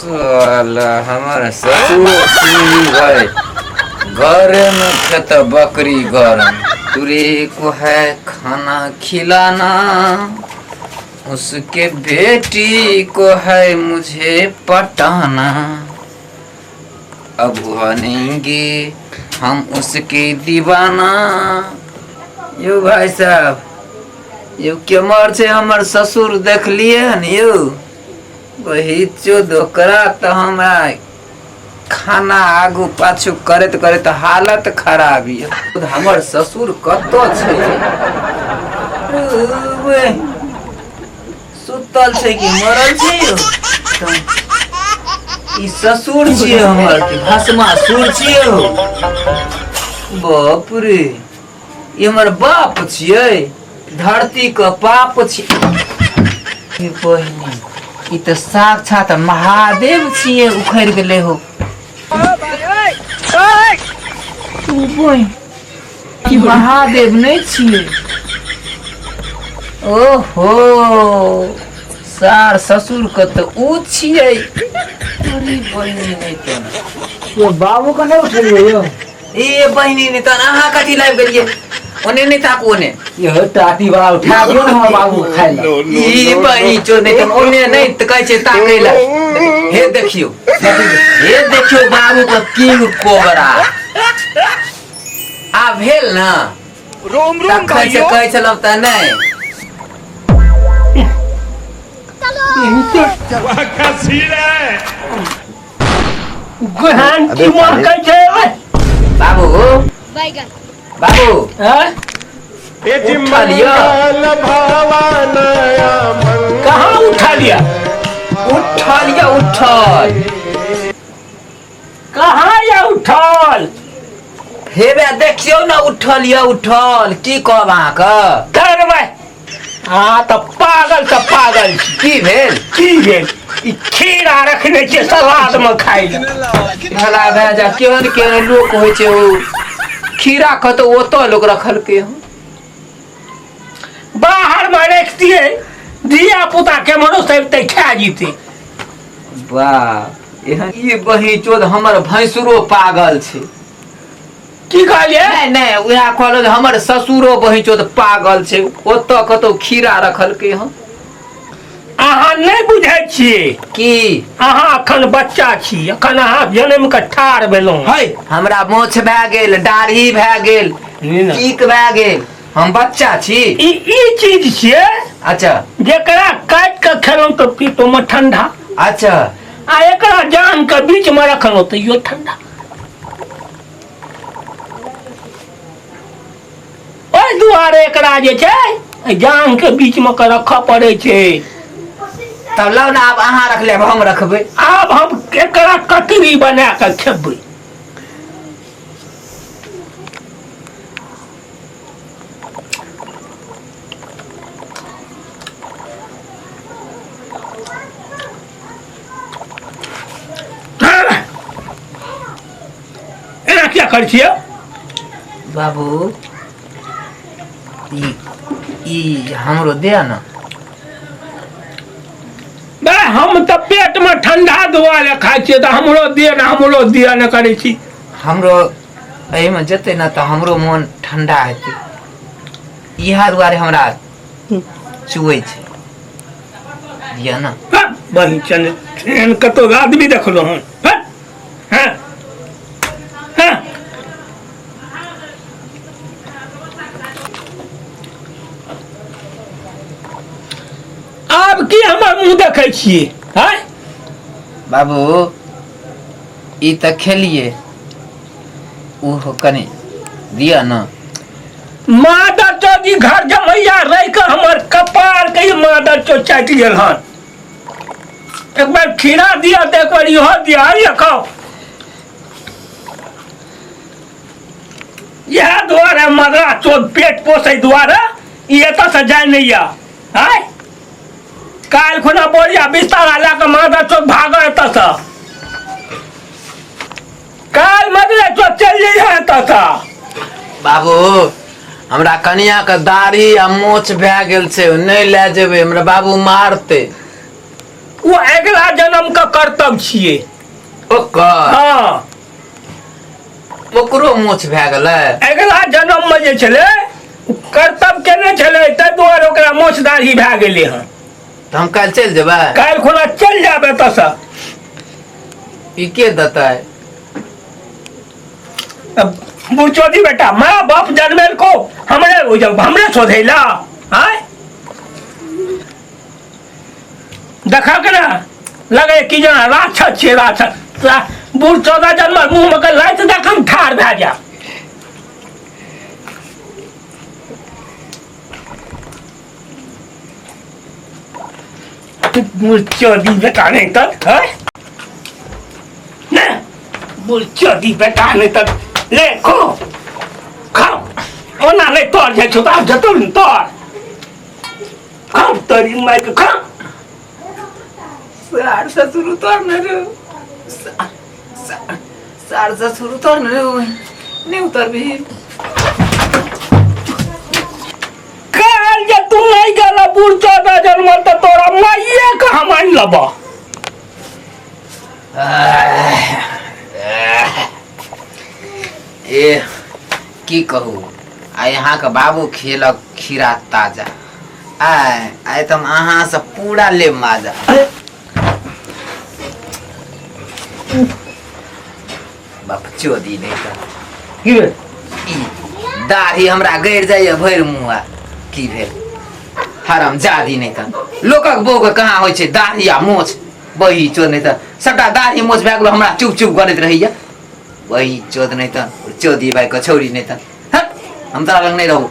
साला हमर ससुर छी भाई, घरे में खेत बकरी गरम। तुरे को है खाना खिलाना, उसके बेटी को है मुझे पटाना। अब बनेंगे हम उसके दीवाना। यौ भाई साहब, यौ केमहर छै हमर ससुर? देखलियै हन यौ? वही चोद, ओकरा तऽ हमरा खाना आगू पाछू करैत करैत हालत खराब यऽ। हमर ससुर कतऽ छै? सुतल छै कि मरल छै यौ? तऽ ई ससुर छियै हमर कि भस्मासुर छियै हौ? बाप रे, ई हमर बाप छियै, धरती के पाप छियै। बहिनी, ई तऽ साक्षात महादेव छियै, उखड़ि गेलै हो। बहिन, ई महादेव नहि छियै। ओहो सार ससुर के तऽ ऊ छियै। अरे बहिनी, नहि तऽ यो बाबू के नहि उठेलियै यौ? ए बहिनी, नहि तऽ अहाँ कथी लाबि गेलियै? ओने नहि ताकू, ओने। यो टाटी वाला उठा दियौ ने हमर बाबू के खाइ लए। ई बहिनी चो, नहि तऽ ओने नहि तऽ कहै छै ताकै लए। हे देखियौ, हे देखियौ बाबू के किंग कोबरा आ भेल ने। रोम रोम। तखन से कहै छलहुँ तऽ नहि। गोहान की महकै छै ओए? बाबू, बाबू। हैं? उठा लिअ। कहाँ उठा लिया? उठा लिअ, उठल। कहाँ या उठल? हेबे देखियौ ने, उठल यऽ, उठल। की कहब अहाँके? करबै अहाँ तऽ पागल तऽ पागल छी। की भेल? की भेल? ई खीरा रखने छियै सलाद मे खाइ लए। भला भए जा, केहन केहन लोक होइ छै। ओ खीरा कतौ ओतऽ लोक रखलकै हन? बाहर मे रखतियै, धिया पुता केम्हरो से अबितै, खा जीतै। वाह, एहन ई बही चोद, हमर भैंसुरो पागल छै। की कहलियै? नहि नहि, उएह कहलहुँ जे हमर ससुरो बही चोद पागल छै, ओतऽ कतौ खीरा रखलकै हन। अहाँ नहि बुझै छियै। की? अहाँ अखन बच्चा छी, अखन अहाँ जनम के ठाढ़ भेलहुँ है। हमरा मोछ भए गेल, दाढ़ी भए गेल, नहि ने। टीक भए गेल, हम बच्चा छी? ई ई चीज छियै। अच्छा। जेकरा काटि के खेलहुँ तऽ पीतो मे ठंडा। अच्छा। आ एकरा जान के बीच मे रखलहुँ तैयो ठंडा। ओहि दुआरे एकरा जे छै जांग के बीच मे के रखऽ पड़ै छै। तब लाउ ने, आब अहाँ रख लेब, हम रखबै। आब हम एकरा ककड़ी बना कऽ खेबै। एना किया करै छियै? बाबू, ई ई हमरो दे ने। बे, हम तऽ पेट मे ठंडा दुआरे खाइ छियै, तऽ हमरो दिअ ने, हमरो दिअ ने करै छी। हमरो एहिमे जेतै ने तऽ हमरो मोन ठंडा हेतै, इएह दुआरे हमरा चुऐ छै। दिअ ने। बहिन चल, एहन कतौ आदमी देखलहुँ हन? हँ हँ हँ। आब की हमर मुँह देखै छियै? हँ बाबू, ई तऽ खेलिए, ओहो कनि दिअ ने। मादर चौकी घर जमैया रहि कऽ हमर कपार के ई मादर चौ चाटि गेल हन। एक बार खीरा दिअ तऽ एक बार इहो दिअ। आइए खाओ। इएह दुआरे मदरा चोद पेट पोसै दुआरे ई एतऽ से जाय नहि यऽ। आँय, काल्हि खुना बोरिया बिस्तारा लए कऽ मादर चोद भागऽ एतऽ से। काल्हि मदरा चोद चलि जइहे एतऽ से। बाबू, हमरा कनिया के दाढ़ी आ मोछ भए गेल छै, नहि लए जेबै, हमरा बाबू मारतै। ओ अगिला जन्म के कर्तव्य छियै। ओकर? हँ। ओकरो मोछ भए गेलै? अगिला जन्म मे जे छलै ओ कर्तव्य केने छलै, ताहि दुआरे ओकरा मोछ दाढ़ी भए गेलै हन। तऽ हम काल्हि चलि जेबै? काल्हि खुना चलि जायब एतऽसँ। ई के देतै? बुढ़चोदी बेटा, माँ बाप जन्मेल को हमरे हो जाओ, हमरे शोधैला आय देखा के ना लगे कि जना राक्षस छे, राक्षस। बूढ़ चौदह जन्म मुंह में के लाइट देखम ठाड़ भए जा। बुढ़चोदी बेटा नहीं तक है ने, बुढ़चोदी बेटा नहीं तक ले खो खाओ, ओना नहीं तोर जाइ छौ तऽ आब जतौ ने तोर खाओ, तोरी माय के खा। सार ससुर उतर न रे, सार ससुर उतर न रे, नहीं उतर भी। काल जे तू नहीं गेला बूढ़ चौदह जन्म तऽ तोरा माइये के हम आनि लेबऽ। ए की कहू, आइ अहाँके बाबू खेलक खीरा ताजा, आइ आइ तऽ हम अहाँसँ पूरा लेब माजा। बाप चोदी नहि तऽ की भेल? ई दाढ़ी हमरा गड़ि जाइए भरि मुँह। की भेल हराम जादी? नहि तऽ लोकक बहूके कहाँ होइ छै दाढ़ी आ मोछ? बही चोद नहि तऽ सबटा दाढ़ी मोछ भए गेलो, हमरा चुप चुप करैत रहैया। बही चोद नहि तऽ चोदी भाई के छौरी नहि तऽ हट, हम तोरा लग नहि रहू।